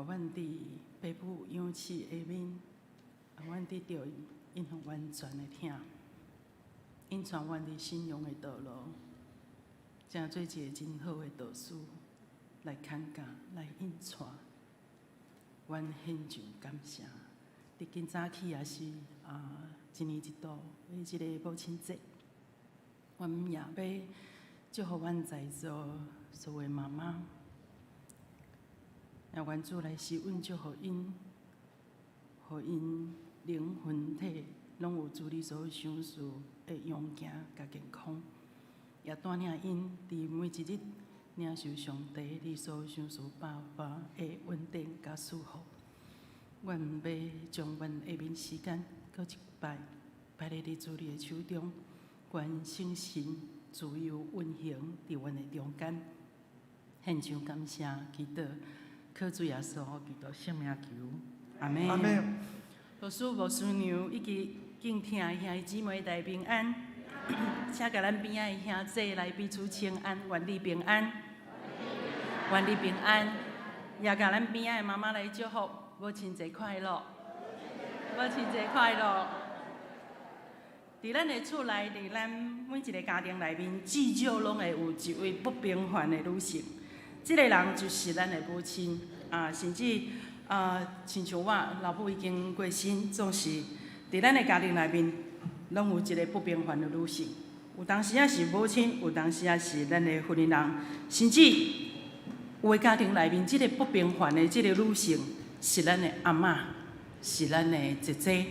予阮佇爸母養飼下面，予阮得著𪜶予完全的疼，𪜶帶阮佇信仰的道路，成做一个真好的導師來牽教、來引帶。阮獻上感謝。佇今早起也是一年一度的這个母親節，阮也欲祝福阮在座所有媽媽，也願主來賜恩祝福𪜶，予𪜶靈魂體攏有主你所賞賜的勇健佮健康，也帶領𪜶佇每一日領受上帝你所賞賜百般的恩典佮賜福。阮欲將阮下面時間閣一擺擺佇你主你的手中，願聖神自由運行佇阮的中間，獻上感謝，祈禱，靠主耶穌基督聖名求，阿們。阿們。牧師、牧師娘以及敬聽的兄弟姊妹大家平安，請共咱邊仔的兄弟來彼此請安，願你平安，願你平安，也共咱邊仔的媽媽來祝福，母親節快樂，母親節快樂。佇咱的厝內，佇咱每一个家庭內面，至少攏會有一位不平凡的女性。這个人就是咱的母親啊，甚至啊，親像我老母已經過身，總是佇咱的家庭內面，攏有一个不平凡的女性。有當時仔是母親，有當時仔是咱的婦人人，甚至有的家庭內面，這个不平凡的這个女性是咱的阿嬤，是咱的姐姐。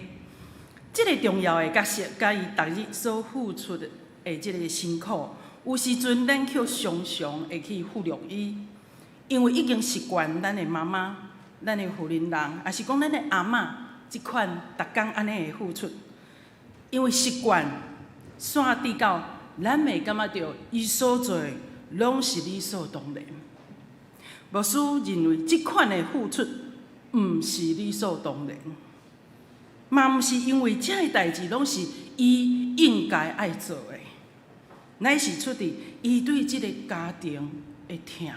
這个重要的角色，佮伊逐日所付出的這个辛苦，有時陣咱卻常常會去忽略伊，因為已經習慣咱的媽媽、咱的婦人人，抑是講咱的阿嬤這款逐工按呢的付出，因為習慣，煞直到咱會感覺著伊所做的攏是理所當然。牧師認為這款的付出毋是理所當然。嘛毋是因為這个代誌攏是伊應該愛做的，乃是出佇伊對這个家庭的疼，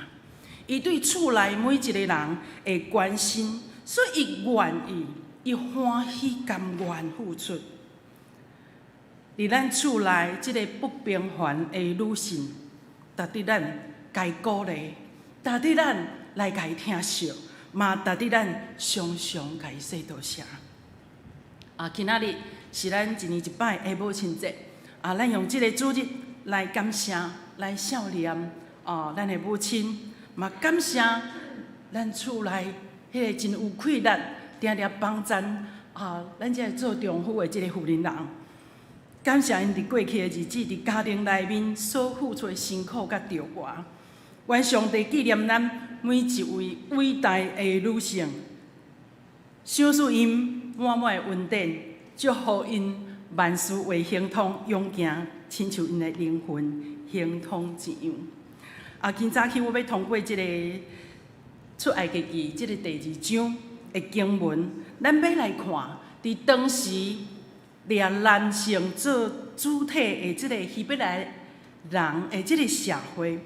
伊對厝內每一個人的關心，所以伊願意，伊歡喜甘願付出。佇咱厝內這个不平凡的女性，值得咱共伊鼓勵，值得咱來共伊疼惜，嘛值得咱常常共伊說多謝。今仔日是咱一年一擺的母親節，咱用這个主日來感謝、來孝念咱的母親，嘛感謝咱厝內彼个真有氣力、定定幫贊咱這个做丈夫的這个婦人人，感謝𪜶佇過去的日子佇家庭內面所付出的辛苦佮著勞。願上帝紀念咱每一位偉大的女性，賞賜𪜶滿滿的恩典，祝福𪜶萬事會亨通，勇健，親像𪜶的靈魂亨通一樣。今早起我欲通過這个出埃及記這个第二章的經文，咱欲來看，佇當時掠男性做主體的這个希伯來人的這个社會，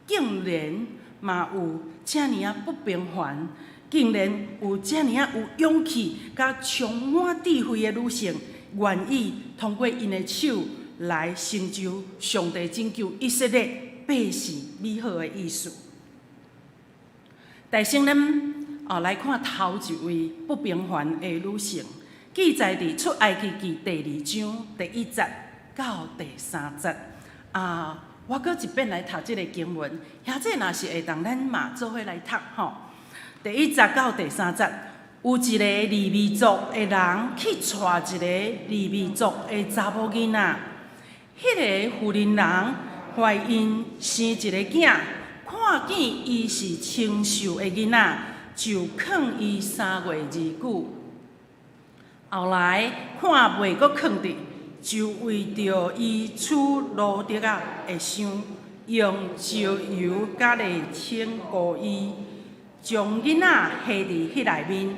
竟然嘛有遮爾仔不平凡，竟然有遮爾仔有勇氣、佮充滿智慧的女性，願意通過𪜶的手來成就上帝拯救以色列百姓美好的意思。首先，咱來看頭一位不平凡的女性，記載佇出埃及記第二章第一節到第三節。我閣一遍來讀這个經文，兄弟若是會當，咱嘛做伙來讀吼。第一節到第三節，有一个利未族的人去娶一个利未族的查某囡仔，彼个婦人人懷孕生一个囝，看見伊是清秀的囡仔，就囥伊3月之久。後來看袂閣囥得，就為著伊取蘆竹仔的箱，用石油佮瀝青膏伊，將囡仔繫佇彼內面，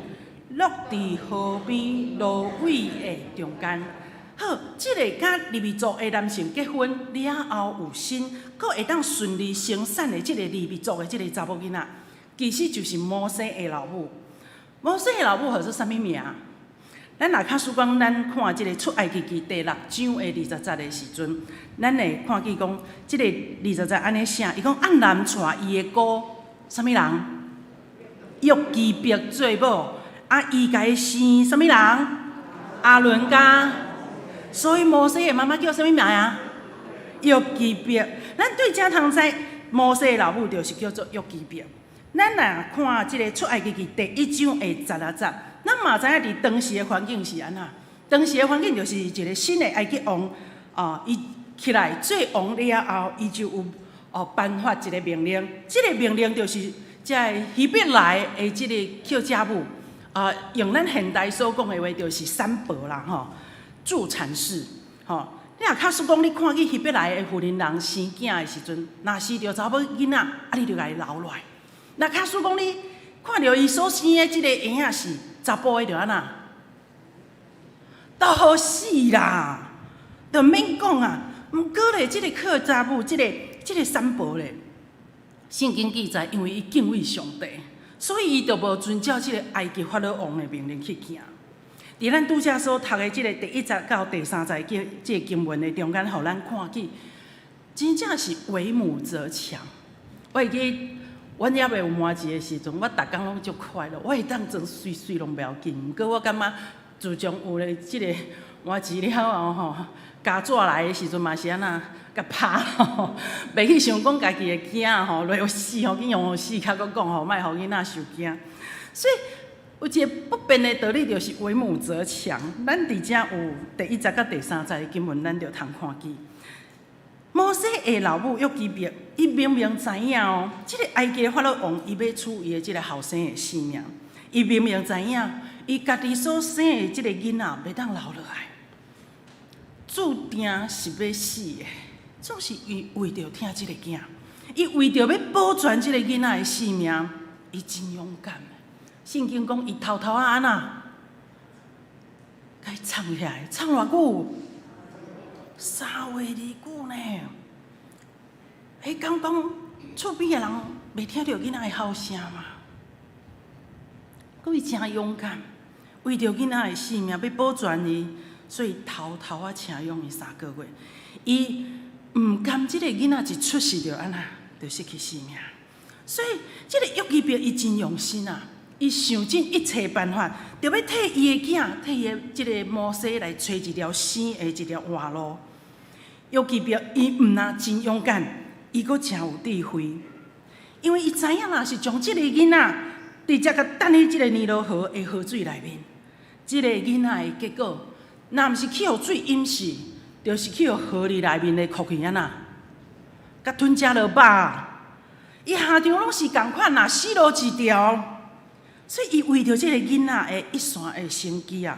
落佇河邊蘆葦的中間。好，這个佮利未族的男性結婚了後有身，閣會當順利生產的這个利未族的這个查某囡仔，其實就是摩西的老母。摩西的老母號做啥物名？咱若假使講，咱看這個出埃及記第六章的二十節的時陣，咱會看見講，這個二十節按呢寫，伊講暗南娶伊的姑啥物人？約基別做某，啊，伊共伊生啥物人？亞倫佮。所以摩西的媽媽叫啥物名啊？約基別。咱對遮通知，摩西的老母就是叫做約基別。咱若看這個出埃及記第一章的16節，咱嘛知影佇當時的環境是按怎？當時的環境就是一個新的埃及王，啊，伊起來做王了後，伊就有哦頒發一個命令，這個命令就是這个希伯來的這個抾產母，啊，用咱現代所講的話，就是產婆啦，吼，助產士，吼。你若假使講你看見希伯來的婦人人生囝的時陣，若生著查某囡仔，啊，你就共伊留落來。若假使講你看著伊所生的這個嬰仔是查埔的，就按怎？都予死啦，就免講啊。毋過咧，這個抾產母，這個產婆咧，聖經記載，因為伊敬畏上帝，所以伊就無遵照這個埃及法老王的命令去行。佇咱拄才所讀的這個第一節到第三節經這個經文的中間，予咱看見，真正是為母則強。我會記阮猶未有麻糍的時陣，我逐工攏足快樂，我會當妝媠媠攏袂要緊。毋過我感覺自從有了這個麻糍了後吼，咬紙來的時陣嘛是按怎，共拍吼，袂去想講家己的囝吼落予死吼，緊用予死，較閣講吼，莫予囡仔受驚。所以有一個不變的道理，就是為母則強。咱佇遮有第一節佮第三節的經文，咱就通看見。摩西的老母約基別，伊明明知影哦，這個埃及的法老王伊欲取伊的這個後生的性命，伊明明知影，伊家己所生的這個囡仔袂當留落來，注定是欲死的。總是伊為著疼這個囝，伊為著欲保全這個囡仔的性命，伊真勇敢。聖經講，伊偷偷仔按怎，共伊藏起來，藏偌久？3月二久呢？彼敢講厝邊的人袂聽著囡仔的哭聲嗎？閣伊誠勇敢，為著囡仔的性命欲保全伊，所以偷偷仔請養伊三個月。伊毋甘這個囡仔一出世就按怎，就失去性命。所以這個約基別伊真用心啊！伊想盡一切辦法，著欲替伊的囝，替伊的這個摩西來揣一條生的一條活路。約基別伊毋但真勇敢，伊閣誠有智慧，因為伊知影若是將這個囡仔直接共擲佇這個尼羅河的河水內面，這個囡仔的結果，若毋是去予水淹死，就是去予河裡內面的蛆蟲按怎，共吞食落腹。伊下場攏是仝款，若死路一條。所以，伊為著這個囡仔的一線的生機啊，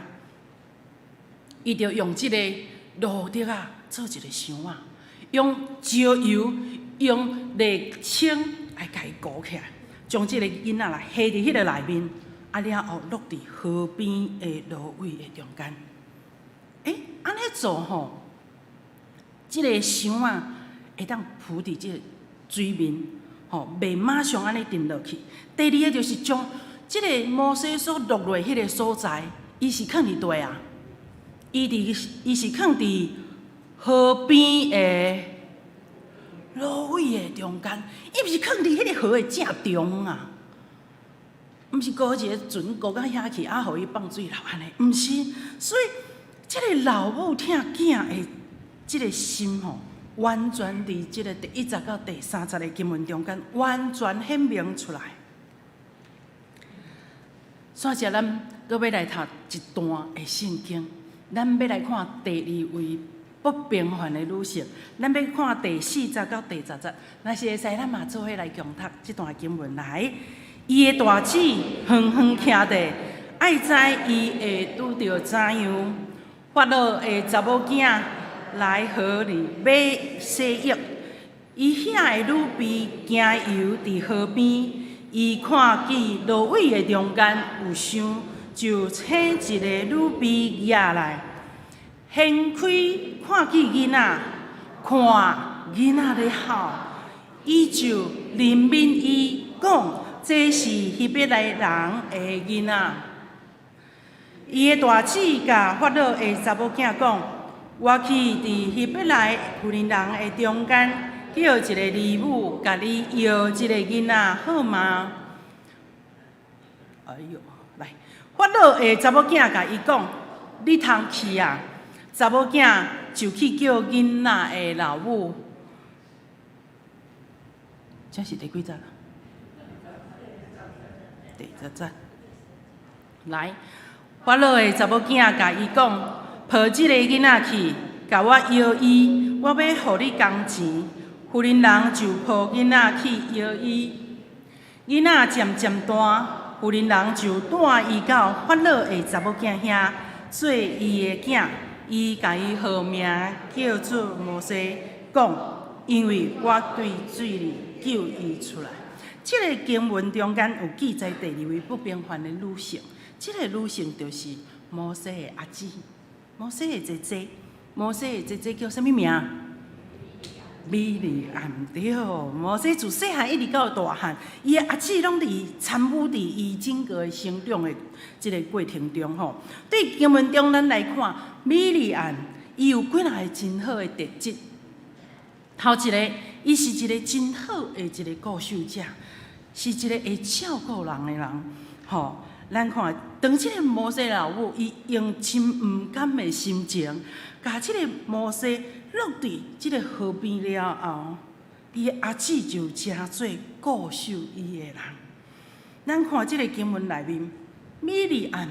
伊就用這個蘆竹仔做一個箱仔，用石油、用瀝青來共伊裹起來，將這個囡仔來下佇彼個內面，啊了後落佇河邊的蘆葦的中間。欸，按呢做吼，這個箱仔會當浮佇這個水面，吼，袂馬上按呢沉落去。第二個就是將這個摩西所落落彼個所在，伊是囥佇佗啊？伊是囥佇河邊的蘆葦的中間，伊毋是囥佇彼個河的正中啊，毋是孤一个船孤到遐去，啊，予伊放水流按呢，毋是。所以這個老母疼囝的這個心吼，完全佇這個第一節到第三節的經文中間，完全顯明出來。煞接咱閣欲來讀一段的聖經，咱欲來看第二位不平凡的女性，咱欲看第四節到第十節。若是會使，咱嘛做伙來共讀這段經文來。伊的大姊遠遠徛佇，愛知伊會拄著怎樣。法老的查某囝來河裡買洗浴，伊遐的女婢行遊佇河邊，伊看見蘆葦的中間有箱，就請一個女婢舉來，掀開看見囡仔，看囡仔咧哭，伊就憐憫伊，講：這是希伯來人的囡仔。伊的大姊共法老的查某囝講：我去佇希伯來婦人的中間，叫一个奶母共你搖這个囡仔，好嗎？哎喲，來，法老的查某囝共伊講：你通去啊！查某囝就去叫囡仔的老母。這是第幾節？第10節。來，法老的查某囝共伊講：抱這个囡仔去，共我搖伊，我欲予你工錢。婦人人就抱囡仔去搖伊，囡仔漸漸大，婦人人就帶伊到法老的查某囝遐，做伊的囝。伊共伊號名叫做摩西，講：因為我對水裡救伊出來。這个經文中間有記載第二位不平凡的女性，這个女性就是摩西的阿姊，摩西的姐姐。摩西的姐姐叫啥物名？米利暗，對。摩西自細漢一直到大漢，伊的阿姊攏佇參與佇伊整個的成長的這个過程中吼。對經文中咱來看，米利暗伊有幾若个真好的特質。頭一个，伊是一个真好的一个顧守者，是一个會照顧人的人。吼，咱看，當這个摩西老母，伊用真毋甘的心情，共這个摩西落佇這个河邊了後，伊的阿姊就成做顧守伊的人。咱看這个經文內面，米利暗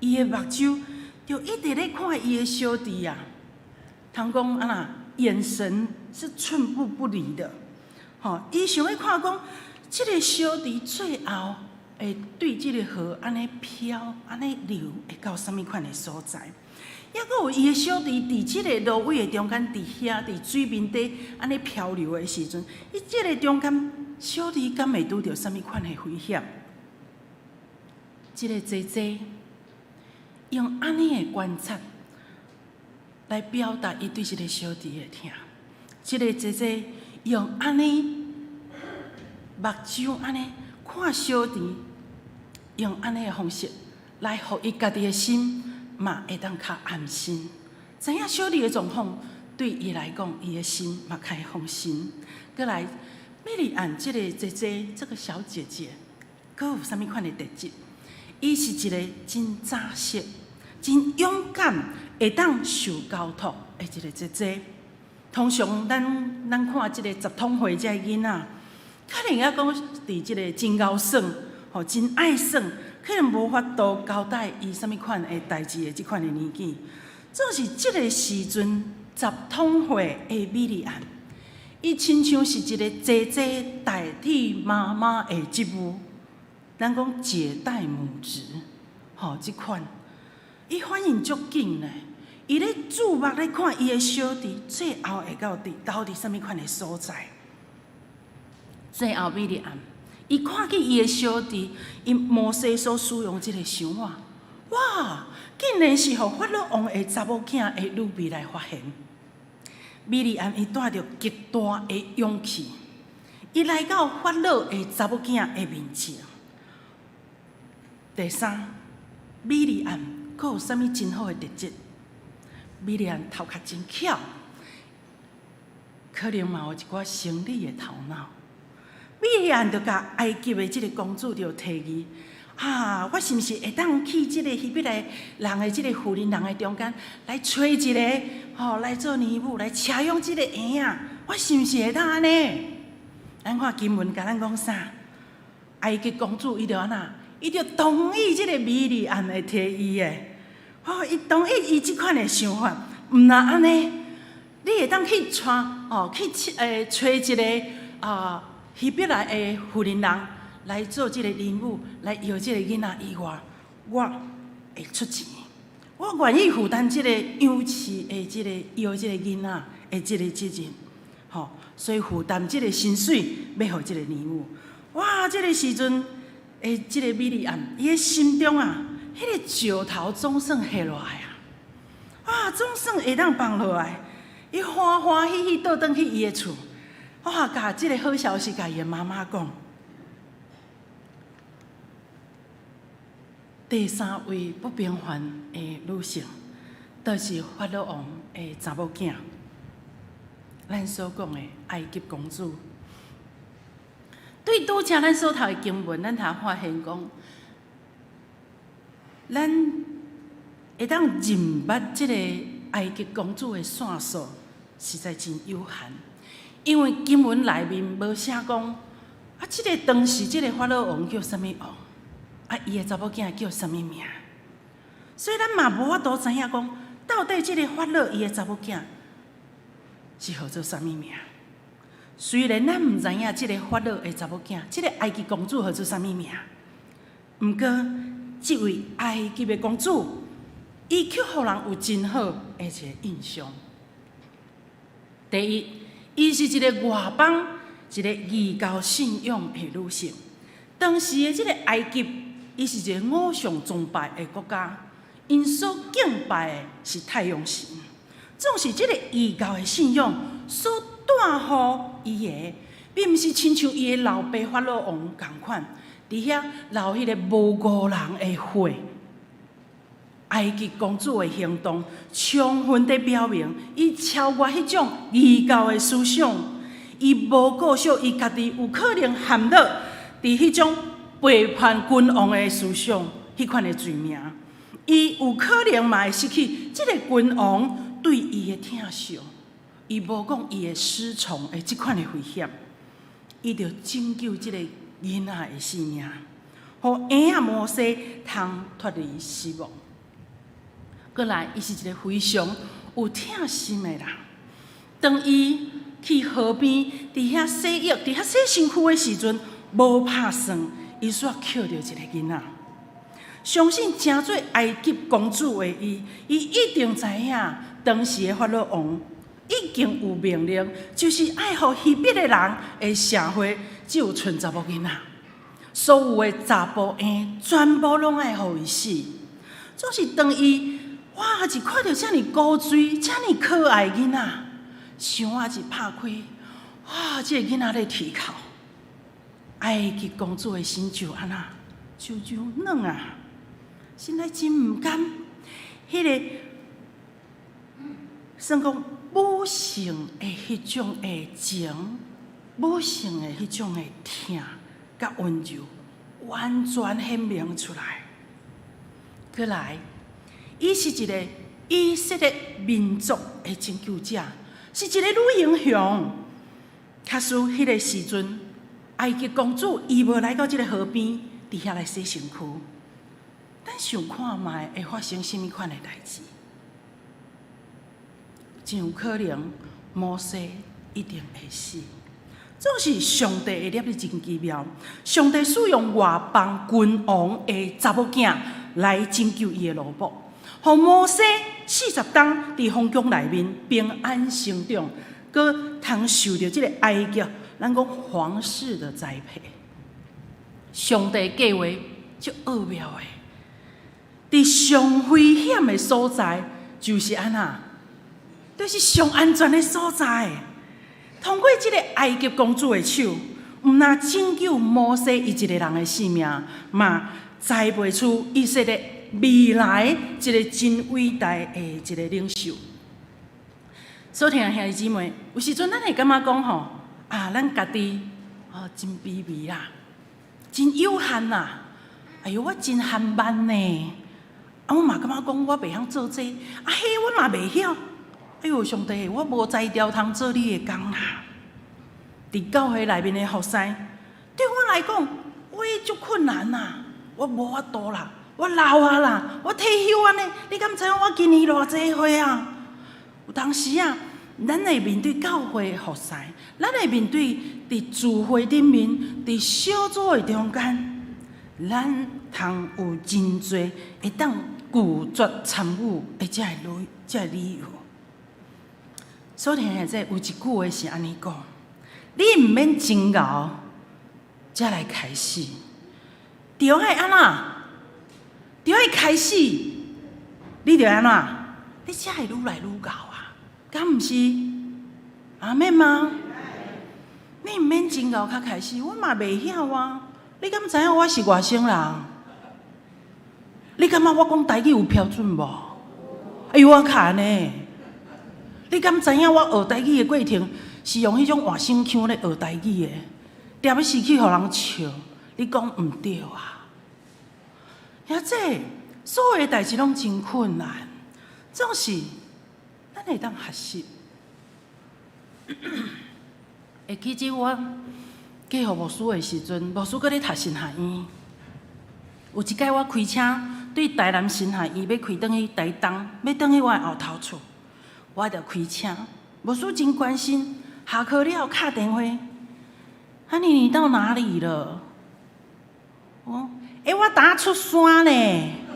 伊的目睭就一直咧看伊的小弟啊，通講按怎眼神是寸步不離的。吼，伊想欲看講，這个小弟最後會對這个河按呢飄、按呢流，會到啥物款的所在？抑閣有伊的小弟佇這个蘆葦的中間，佇遐佇水面底按呢漂流的時陣，伊這个中間小弟敢會拄著啥物款的危險？這个姐姐用按呢的觀察來表達伊對這个小弟的疼。這个姐姐用按呢目睭按呢看小弟，用按呢的方式來予伊家己的心嘛會當較安心。知影小弟的狀況對伊來講，伊的心嘛較會放心。閣來，米利暗這個姐姐，這個小姐姐，閣有啥物款的特質？伊是一個真紮實、真勇敢，會當受交託的一個姐姐。通常咱看這個十統歲這个囡仔，可能猶閣佇這个真𠢕耍，吼，真愛耍，可能無法度交代伊啥物款的代誌的這款的年紀。總是這个時陣，十統歲的米利暗，伊親像是一個姐姐代替媽媽的職務。咱講姐代母職，吼，這款，伊反應足緊呢。伊咧注目咧看伊的小弟，最後會到佇佗佇啥物款的所在？最後米利暗，伊看見伊的小弟，因摩西所使用這个箱仔，哇！竟然是予法老王的查某囝的女婢來發現。米利暗伊帶著極大的勇氣，伊來到法老的查某囝的面前。第三，米利暗閣有啥物真好的特質？米利暗頭殼真巧，可能嘛有一寡生理的頭腦。米利暗就共埃及的這个公主就提議：啊，我是毋是會當去這个希伯來人的這个婦人人的中間來揣一个，吼，來做奶母，來飼養這个嬰仔？我是毋是會當按呢？咱看經文共咱講啥？埃及公主伊就按怎？伊就同意這个米利暗的提議的，吼，伊同意伊這款的想法。毋若按呢，你會當去帶哦，去揣一个啊希伯來的婦人人來做這个奶母，來搖這个囡仔以外，我會出錢，我願意負擔這个養飼的這个搖這个囡仔的這个責任，吼，所以負擔這个薪水，欲予這个奶母。哇，這个時陣。欸，這个米利暗，伊的心中啊，彼个石頭總算下落來啊！哇，總算會當放落來，伊歡歡喜喜倒轉去伊的厝，哇，共這个好消息共伊的媽媽講。第三位不平凡的女性，就是法老王的查某囝，咱所講的埃及公主。對拄才咱所讀的經文，咱通發現講，咱會當認捌這个埃及公主的線索，實在真有限，因為經文內面無寫講，啊，這个當時這个法老王叫啥物王，啊，伊的查某囝叫啥物名，所以咱嘛無法度知影講，到底這个法老伊的查某囝是號做啥物名。雖然咱毋知影這个法老的查某囝，這个埃及公主號做啥物名，毋過這位埃及的公主，伊卻予人有真好的一个印象。第一，伊是一个外邦、一个異教信仰的女性。當時的這个埃及，伊是一个偶像崇拜的國家，𪜶所敬拜的是太陽神。總是這个異教的信仰所帶予伊的，並毋是親像伊的老爸法老王仝款，佇遐流彼个無辜人的血。埃及公主的行動，充分地表明，伊超越彼種異教的思想，伊無顧惜伊家己有可能陷落佇彼種背叛君王的思想，彼款的罪名，伊有可能嘛會失去這个君王對伊的疼惜，伊無顧伊會失寵的這款的危險，伊著拯救這个囡仔的性命，予嬰仔摩西通脫離死亡。閣來，伊是一个非常有疼心的人。當伊去河邊佇遐洗浴、佇遐洗身軀的時陣，無拍算，伊煞抾著一个囡仔。相信成做埃及公主的伊，伊一定知影當時的法老王已經有命令，就是愛予希伯來人的社會只有賰查某囡仔，所有的查埔嬰全部攏愛予伊死。總是當伊哇！一看著遮爾古錐、遮爾可愛囡仔，想仔一拍開，哇！這个囡仔咧啼哭，埃及公主的心就按怎，就就軟啊，心內真毋甘。彼个算講母性的彼種的情，母性的彼種的疼佮溫柔，完全顯明出來。閣來，伊是一个以色列民族的拯救者，是一个女英雄。假使彼个時陣，埃及公主伊無來到這个河邊，佇遐來洗身軀，咱想看覓會發生啥物款的代誌？真有可能摩西一定會死。總是上帝的捏意真奇妙，上帝使用外邦君王的查某囝來拯救伊的奴僕，予摩西40冬佇皇宮內面平安成長，閣通受著這个埃及咱講皇室的栽培。上帝計劃足奧妙的，佇上危險的所在，就是按怎，就是上安全的所在。通過這个埃及公主的手，毋但拯救摩西伊一个人的性命，嘛栽培出以色列未來一个真偉大的一个領袖。所聽的兄弟姊妹，有時陣咱會感覺講吼，啊，咱家己哦真卑微啦，真有限啦，哎喲，我真含慢呢。啊，我嘛感覺講我袂曉做這個，啊，彼我嘛袂曉。哎喲，上帝，我無才調通做你的工啦。佇教會內面的服侍，對我來講，我足困難啦，我無法度啦，我老啊啦，我退休按呢，你敢知影我今年偌濟歲啊？有當時啊，咱會面對教會服侍，咱會面對佇聚會頂面，佇小組的中間，咱通有真濟會當拒絕參與的這个理由。所以聽這有一句話是按呢講：你毋免真𠢕才來開始，著愛按怎？著愛開始，你著按怎？你才會愈來愈𠢕啊！敢毋是？阿們嗎？你毋免真𠢕才開始，我嘛袂曉啊！你敢知影我是外省人？你感覺我講台語有標準無？哎呦，我卡呢？你敢知影我學台語的過程是用彼種外省腔咧學台語的，踮欲死去予人笑，你講毋對啊？兄弟，所有的代誌攏真困難，總是咱會當學習。會記得我嫁予牧師的時陣，牧師閣咧讀神學院。有一擺我開車對台南神學院欲開轉去台東，欲轉去我的後頭厝，我就開車。牧師真關心，下課了敲電話，啊你你到哪裡了？我，欸，我剛出山呢。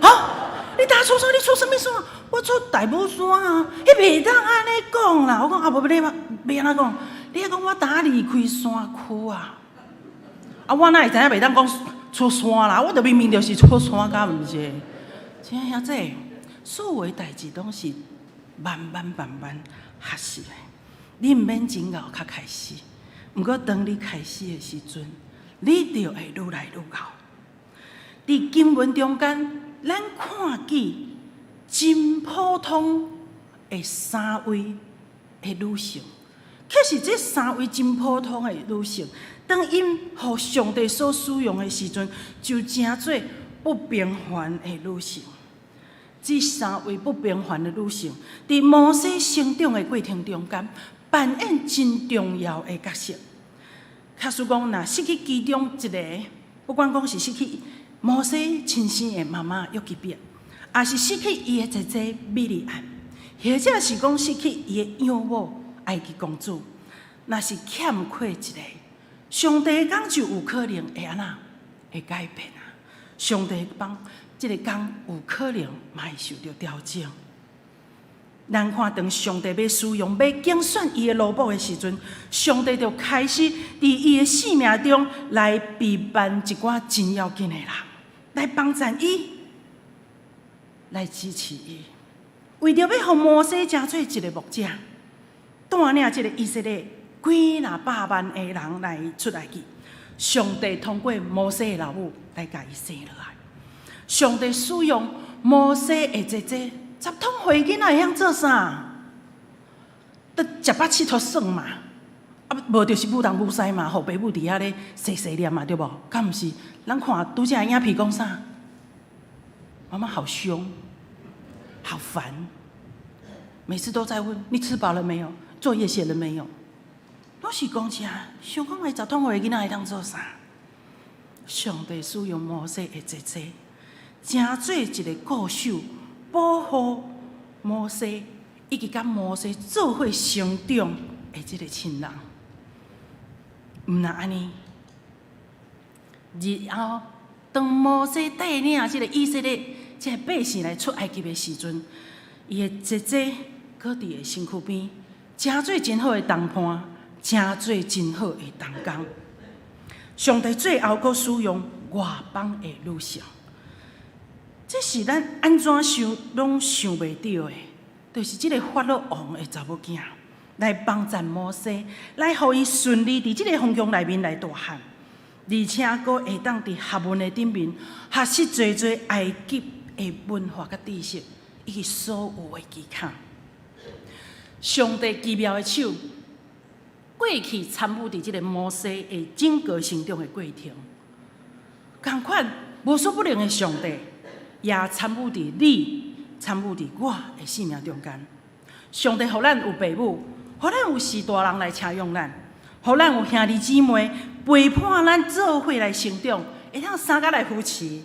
哈？你剛出山？你出啥物山？我出大武山啊！彼袂當按呢講啦。我講啊，無欲你欲按怎講？你愛講我剛離開山區啊！啊，我哪會知影袂當講出山啦？我就明明就是出山，敢毋是？親愛兄弟，所有的代誌攏是慢慢慢慢學習的。你毋免真𠢕才開始，毋過當你開始的時陣，你就會愈來愈𠢕。佇經文中間，咱看見真普通的三位的女性。其實這三位真普通的女性，當𪜶予上帝所使用的時陣，就成做不平凡的女性。這三位不平凡的女性，佇摩西成長的過程中間，扮演真重要的角色。假使講，若失去其中一個，不管講是失去摩西親生的媽媽約基別，抑是失去伊的姐姐米利暗，或者是講失去伊的養母埃及公主，若是欠缺一個，上帝的工就有可能會按怎？會改變啊！上帝幫這個工有可能嘛會受著調整。咱看，當上帝欲使用、欲揀選伊的奴僕的時陣，上帝就開始佇伊的生命中來備辦一寡真要緊的人，來幫贊伊，來支持伊。為著欲予摩西成做一個牧者，帶領這個以色列幾若百萬的人來出埃及，上帝通過摩西的老母來共伊生落來。上帝使用摩西的姐姐，十通歲囡仔會曉做啥？得食飽𨑨迌耍嘛，啊，無就是舞東舞西嘛，予爸母佇遐咧細細念嘛，對無？敢毋是？咱看拄才影片講啥？媽媽好兇，好煩，每次都在問你吃飽了沒有，作業寫了沒有？攏是講啥？想看覓十通歲囡仔會當做啥？上帝使用摩西的姐姐，成做一個顧守，保護摩西，以及佮摩西做伙成長的這個親人。毋但按呢，日後當摩西帶領這個以色列這個百姓來出埃及的時陣，伊的姐姐閣佇伊身軀邊，成做真好的同伴，成做真好的同工。上帝最後閣使用外邦的女性，這是咱按怎想攏想袂著的，就是這個法老王的查某囝來幫贊摩西，來予伊順利佇這個環境內面來大漢，而且閣會當佇學問的頂面學習濟濟埃及的文化佮知識，以及所有的技巧。上帝奇妙的手過去參與佇這個摩西的整個成長的過程，仝款無所不能的上帝也參與佇你、參與佇我的生命中間。上帝予咱有爸母，予咱有序大人來請養咱，予咱有兄弟姊妹陪伴咱做伙來成長，會當相共來扶持。予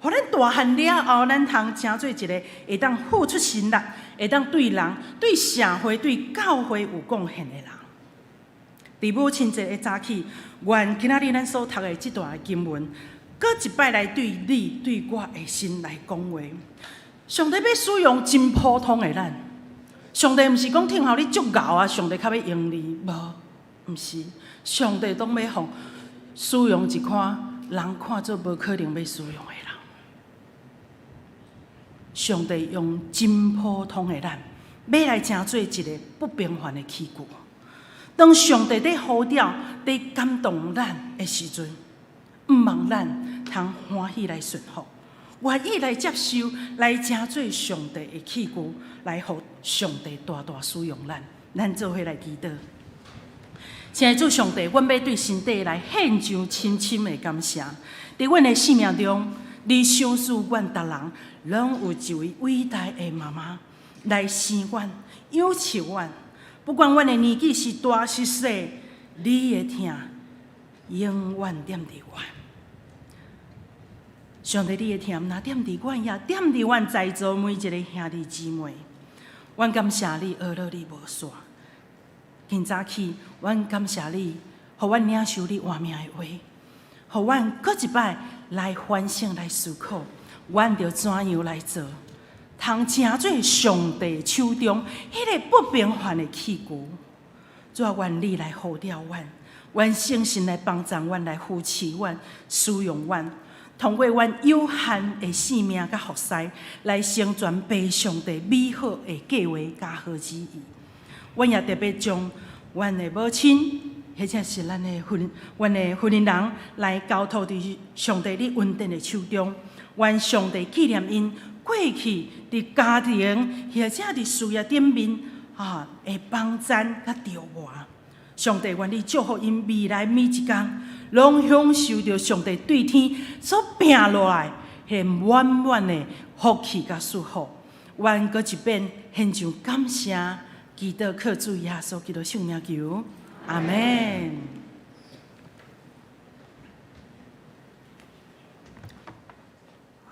咱大漢了後，咱通成做一個會當付出心力、會當對人、對社會、對教會有貢獻的人。佇母親節的早起，願今仔日咱所讀的這段經文，閣一擺來對你、對我的心來講話。上帝欲使用真普通的咱，上帝毋是講聽候你足𠢕啊，上帝較欲用你，無，毋是，上帝當欲予使用一款人看做無可能欲使用的人。上帝用真普通的咱，欲來成做一個不平凡的器具。當上帝佇呼召、佇感動咱的時陣，毋望咱通歡喜來順服。願意來接受，來成做上帝的器具，來予上帝大大使用咱。咱做伙來祈禱。親愛的主上帝，阮欲對心底來獻上深深的感謝。佇阮的生命中，你賞賜阮逐人，攏有一位偉大的媽媽來生阮、養育阮。不管阮的年紀是大是細，你的疼永遠踮佇阮。上帝，你的疼毋但踮佇阮，也踮佇阮在座每一個兄弟姊妹。阮感謝你，呵咾你無散。今早起，阮感謝你，予阮領受你活命的話，予阮閣一擺來反省、來思考，阮著怎樣來做，通成做上帝手中彼个不平凡的器具。主啊，願你來呼召阮，願聖神來幫助阮，來扶持阮、使用阮，通過阮有限的生命佮服侍，來成全父上帝美好的計劃佮好旨意。阮也特別將阮的母親，或者是咱的婚，阮的婚姻人，來交託佇上帝你恩典的手中。願上帝紀念𪜶過去佇家庭或者佇事業頂面啊，的幫贊佮著磨。上帝願你祝福𪜶未來每一工，攏享受著上帝對天所摒落來彼滿滿的福氣佮祝福。阮閣一遍獻上感謝。祈禱靠主耶穌基督聖名求，阿們。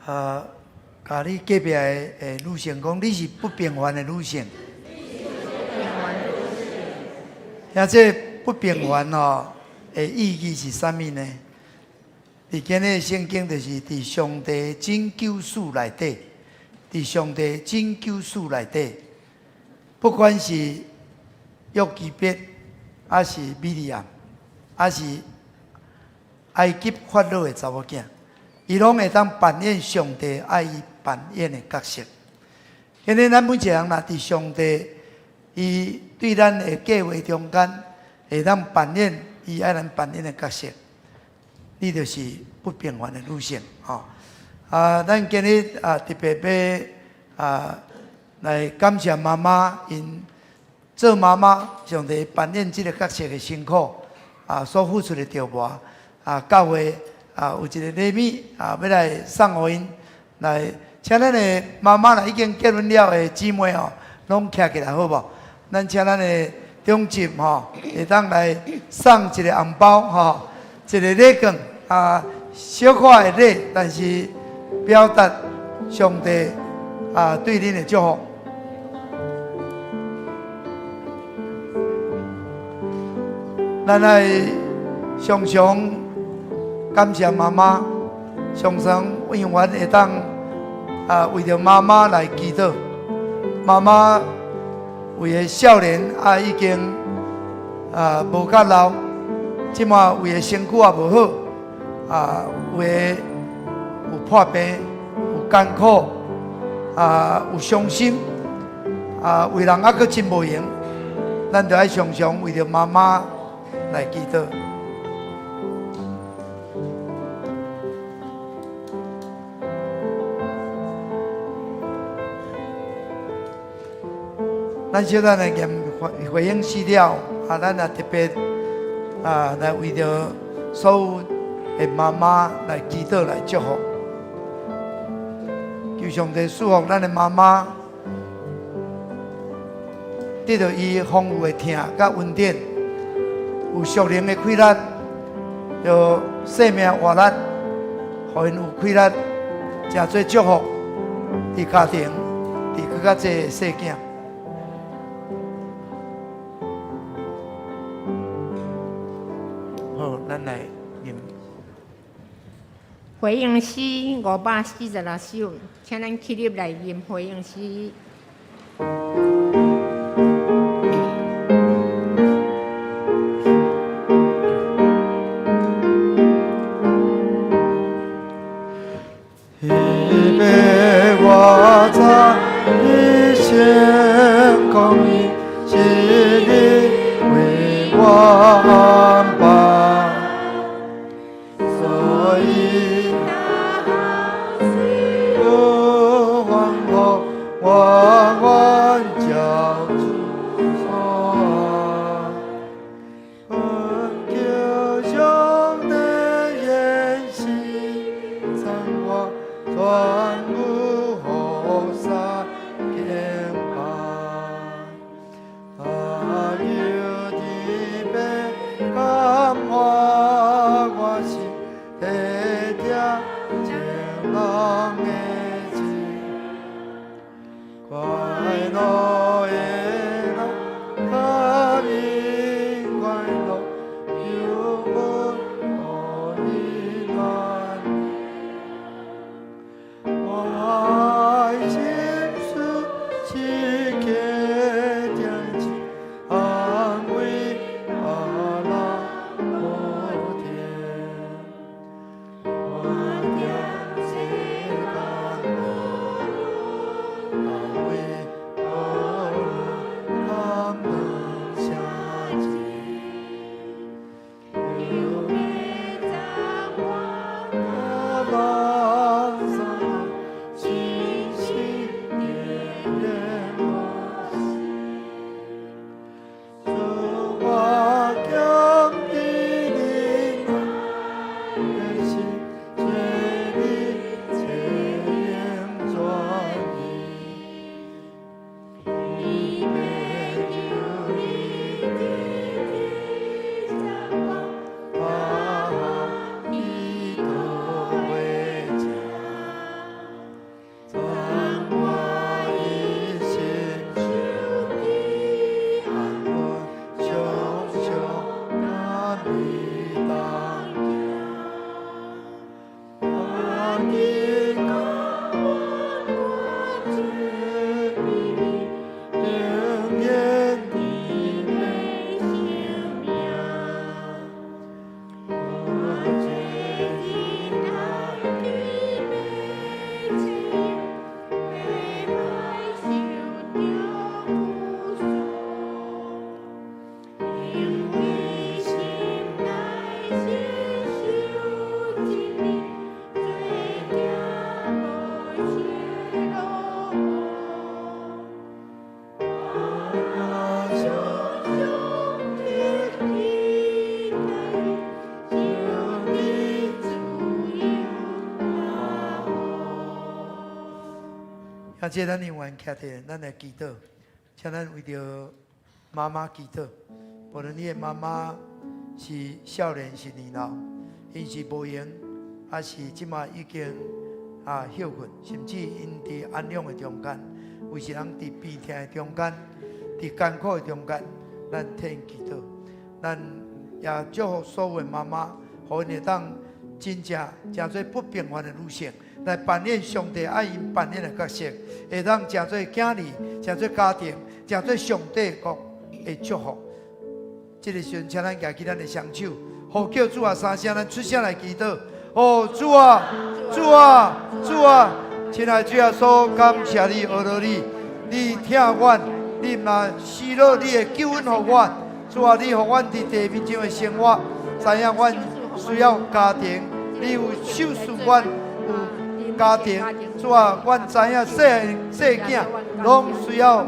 啊，共你隔壁的的女性講，你是不平凡的女性。遐這不平凡吼的意義是啥物呢？佇今日聖經就是佇上帝拯救史內底，佇上帝拯救史內底。不管是約基別，抑是米利暗，抑是埃及法老的查某囝，伊攏會當扮演上帝愛伊扮演的角色。今日咱每一個人若佇上帝伊對咱的計劃中間，會當扮演伊愛咱扮演的角色，你就是不平凡的女性吼。啊，咱今日啊特別欲啊來感謝媽媽，𪜶做媽媽，上帝扮演這個角色的辛苦啊，所付出的著磨啊，教會啊有一個禮物啊，欲來送予𪜶來，請咱的媽媽若已經結婚了的姊妹吼，攏徛起來好無？咱請咱的長執吼，會當來送一個紅包吼，一個禮券啊，小可的禮，但是表達上帝啊對恁的祝福。咱愛常常感謝媽媽，常常永遠會當啊為著媽媽來祈禱。媽媽為的少年啊已經啊無較老，這馬為的身軀也無好，啊有的有破病，有艱苦，啊有傷心，啊為人猶閣真無閒，咱著愛常常為著媽媽來祈禱。咱小等來念回應詩了，啊，咱也特別啊來為著所有的媽媽來祈禱來祝福，求上帝賜福咱的媽媽，得著伊豐富的疼佮恩典。有屬靈的氣力，有生命活力，予𪜶有氣力，成做祝福，佇家庭，佇閣較濟的細囝。好，咱來念。回應詩546首，請咱起立來吟回應詩。彼個我知你成功，是你為我安排，所以萬物予啥敬拜，他有特別感化我心，體貼情人的情，快樂的人，較明快樂，有阮予伊暖。我的心事是客聽情，安慰別人無聽。我踮世間無論，安慰無論，感恩聲字。有我人生，星星點燃我心。主我謙卑靈的心，做你這樣轉意。伊欲求你的啊，伊都會聽，當我一心求安穩，常常甲你同行。我的主永遠的生命。我最近啊，這咱永遠徛佇咱來祈禱，請咱為著媽媽祈禱。無論你的媽媽是少年是年老，𪜶是無閒，還是這馬已經歇睏，甚至𪜶佇安養的中間，有時人佇病痛的中間，佇艱苦的中間，咱替𪜶祈禱。咱也祝福所有的媽媽，予𪜶會當真正成做不平凡的女性，來扮演上帝愛𪜶扮演的角色，會當成做囝兒，成做家庭，成做上帝國的祝福。這個時陣，請咱舉起咱的雙手，呼叫主啊三聲，咱出聲來祈禱。哦，主啊，主啊，主啊！親愛的主耶穌，感謝你，阿羅你，你疼阮，你嘛施落你的救恩予阮。主啊，你予阮佇地面上的生活，知影阮需要家庭，你有賞賜阮有家庭。主啊，阮知影細漢細囝攏需要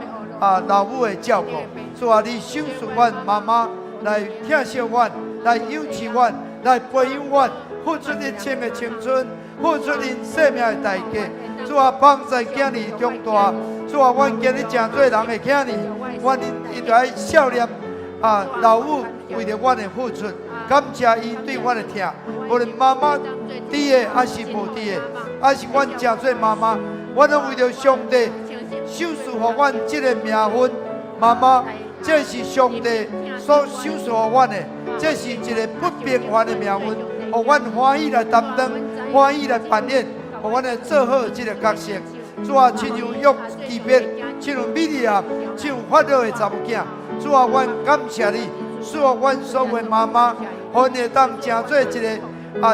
老母的照顧。主啊，你賞賜阮媽媽來疼惜阮，來養育阮，來培養阮，付出一切的青春，付出𪜶生命的代價。主啊，幫助囝兒長大。主啊，阮今日成做人的囝兒，阮一定愛孝念老母為著阮的付出，感謝伊對阮的疼。無論媽媽佇的還是無佇的，還是阮成做媽媽，阮攏為著上帝賞賜予阮這个名分，媽媽，這是上帝所賞賜予阮的，這是一个不平凡的名分，予阮歡喜來擔當，歡喜來扮演，予阮來做好這个角色。主啊，親像約基別，親像米利暗，親像法老的查某囝。主啊，阮感謝你，賜予阮所有的媽媽，予𪜶會當成做一个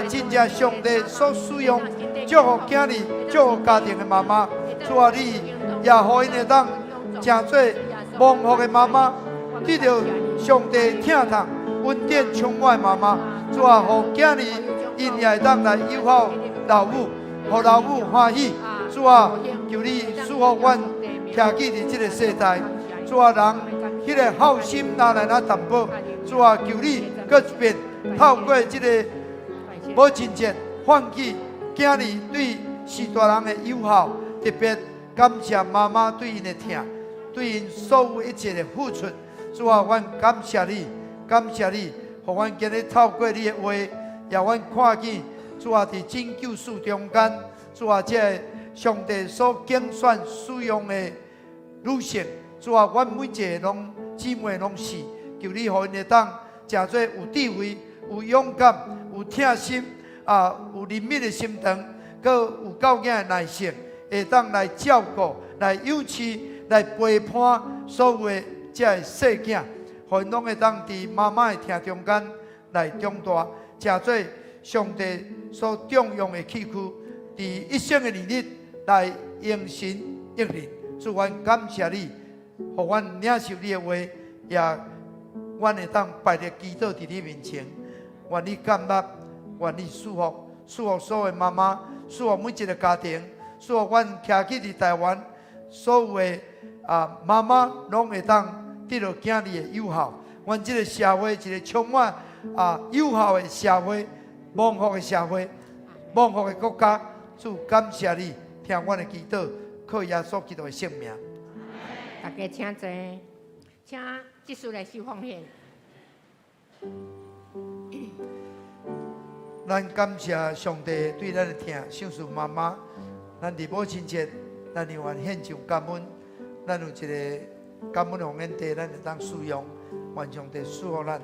真正上帝所使用，祝福囝兒、祝福家庭的媽媽。主啊，你也予𪜶會當成做蒙福的媽媽，得著上帝疼痛、恩典充滿的媽媽。主啊，予囝兒𪜶也會當來友好老母，予老母歡喜。主啊，求你賜福阮徛起佇這个世代。主啊，人彼个孝心若來那淡薄。主啊，求你閣一遍透過這个母親節，喚起囝兒對序大人的友好，特別感謝媽媽對𪜶的疼，對𪜶所有一切的付出。主啊，阮感謝你，感謝你，予阮今日透過你的話，也阮看見主啊，佇拯救史中間，主啊，這个上帝所揀選使用的女性，主啊，阮每一个攏姊妹攏是，求你予𪜶會當誠做有智慧、有勇敢、有疼心啊，有憐憫的心腸，閣有教囝的耐性，會當來照顧、來養飼、來陪伴所有的這个細囝，予𪜶攏會當佇媽媽的疼中間來長大，誠做上帝所重用的器具，佇一生的年日來榮神益人。主，阮感謝你，予阮領受你的話，也阮會當敗力祈禱佇你面前。願你感恩，願你祝福，祝福所有媽媽，祝福每一个家庭，祝福阮徛起佇台灣所有的啊媽媽，攏會當得著囝兒的友好。阮這个社會一个充滿啊友好的社會，蒙福的社會，蒙福的國家。主，感謝你，聽阮的祈禱，靠耶穌基督的聖名。大家請坐，請執事來收奉獻。咱感謝上帝對咱的疼，賞賜媽媽。咱佇母親節，咱永遠獻上感恩。咱有一个感恩奉獻袋，咱會當使用。願上帝賜福咱。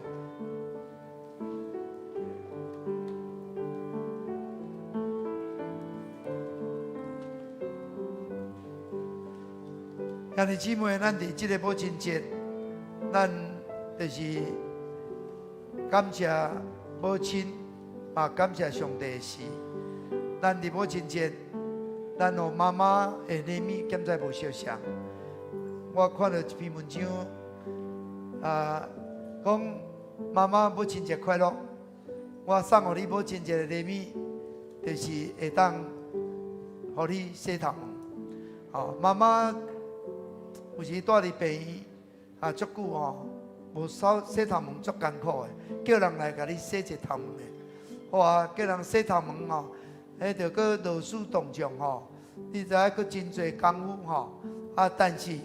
兄弟姊妹，咱佇這个母親節，咱就是感謝母親，嘛感謝上帝的時。咱佇母親節，咱予媽媽的禮物敢知無相像？我看著一篇文章，啊，講媽媽母親節快樂。我送予你母親節的禮物，就是會當予你洗頭毛。哦，媽媽有時蹛佇病院啊，足久吼，無掃洗頭毛足艱苦的，叫人來共你洗一下頭毛的。好啊，叫人洗頭毛吼，彼著閣勞師動眾吼，你知影閣真濟功夫吼。啊，但是予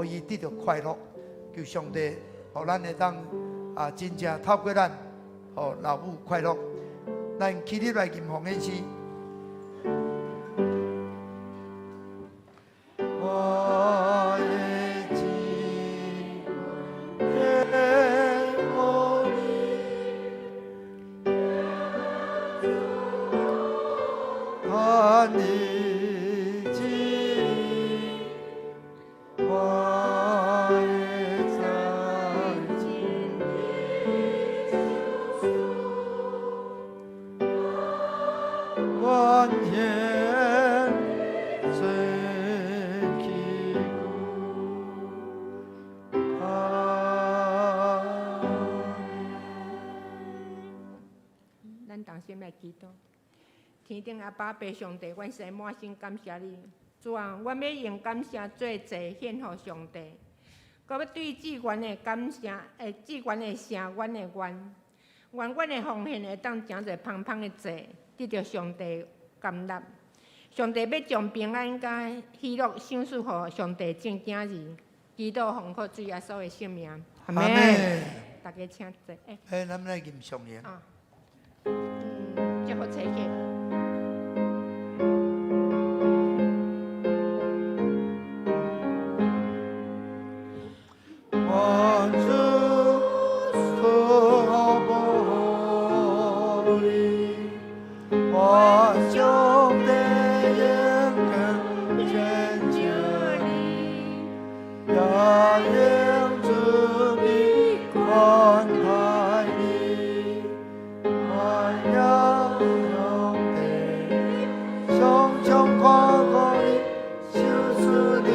伊得著快樂，求上帝予咱會當啊，真正透過咱，予老母快樂。咱起立來吟奉獻詩。我的至獻予你，願你旨意，我的財盡願獻做器具。阿咱同心來祈禱。天頂阿爸父上帝，阮實在滿心感謝你。主啊，阮欲用感謝做祭獻予上帝，閣欲對至懸的感謝，至懸的聖阮的願，願阮的奉獻會當成一个芳芳的祭，得著上帝甘納。上帝欲將平安佮喜樂賞賜予上帝眾囝兒，祈禱奉靠主耶穌的聖名，阿阿們。大家請坐。咱來吟誦下。啊，祝福齊起。願主賜福你，願上帝永恆拯救你，也用慈悲寬待你，願耶上帝常常看顧你，賞賜你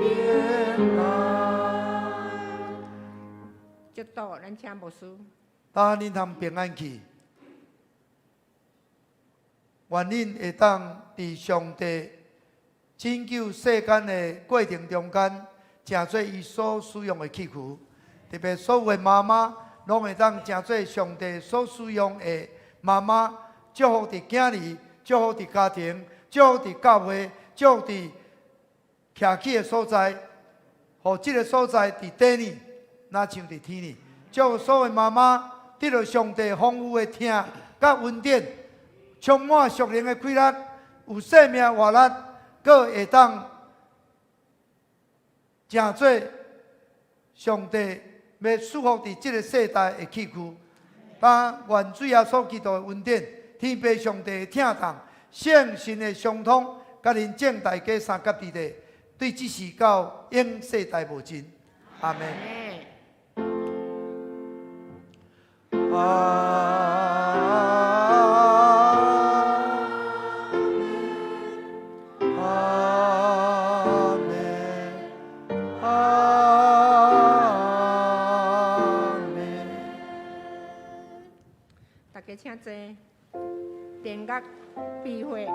平安。祝禱，咱請牧師。當恁通平安去，願恁會當佇上帝拯救世間的過程中間，成做伊所使用的器具。特別所有的媽媽，攏會當成做上帝所使用的媽媽，祝福佇囝兒，祝福佇家庭，祝福佇教會，祝福佇徛起的所在，予這个所在佇地呢，若像佇天呢。祝福所有媽媽得著上帝豐富的疼佮恩典，充滿屬靈的氣力，有生命活力，閣會當成做上帝欲賜福佇這个世代的器具。當願主耶穌基督的恩典，天父上帝的疼痛，聖神的相通，佮恁眾大家相佮佇咧，對這時到永世代無盡。阿門。阿門，阿門，阿門。大家請坐。電樂比會。